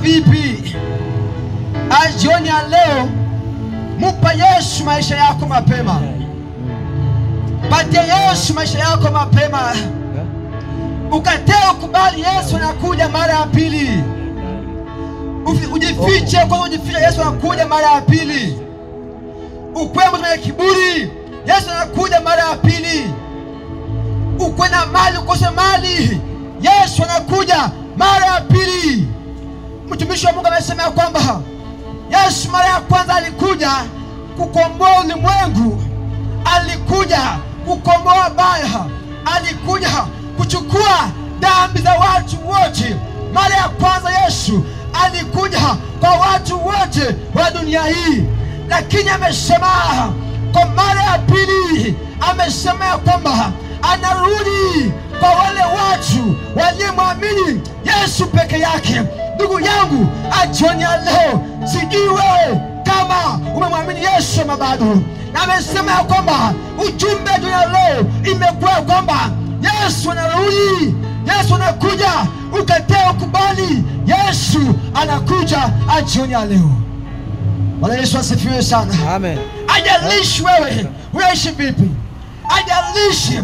vipi? Jioni ya leo mupa Yesu maisha yako mapema. Patie Yesu maisha yako mapema. Ukatee ukubali Yesu anakuja mara ya pili. Ujifiche kwa ujifiche, Yesu anakuja mara ya pili. Ukwe mtu mwenye kiburi, Yesu anakuja mara ya pili. Ukwe na mali ukose mali, Yesu anakuja mara ya pili. Mtumishi wa Mungu amesema kwamba Yesu mara ya kwanza alikuja kukomboa ulimwengu, alikuja kukomboa baya, alikuja kuchukua dhambi za watu wote. Mara ya kwanza Yesu alikuja kwa watu wote wa dunia hii. Lakini amesema kwa mara ya pili, amesema kwamba anarudi kwa wale watu waliomwamini Yesu peke yake. Ndugu yangu, jioni ya leo sijui wewe kama umemwamini Yesu ama bado. Na amesema kwamba ujumbe jioni ya leo imekuwa kwamba Yesu anarudi, Yesu anakuja. Ukatee ukubali, Yesu anakuja jioni ya leo. Bwana Yesu asifiwe sana. Amen. Ajalishi wewe unaishi vipi, ajalishi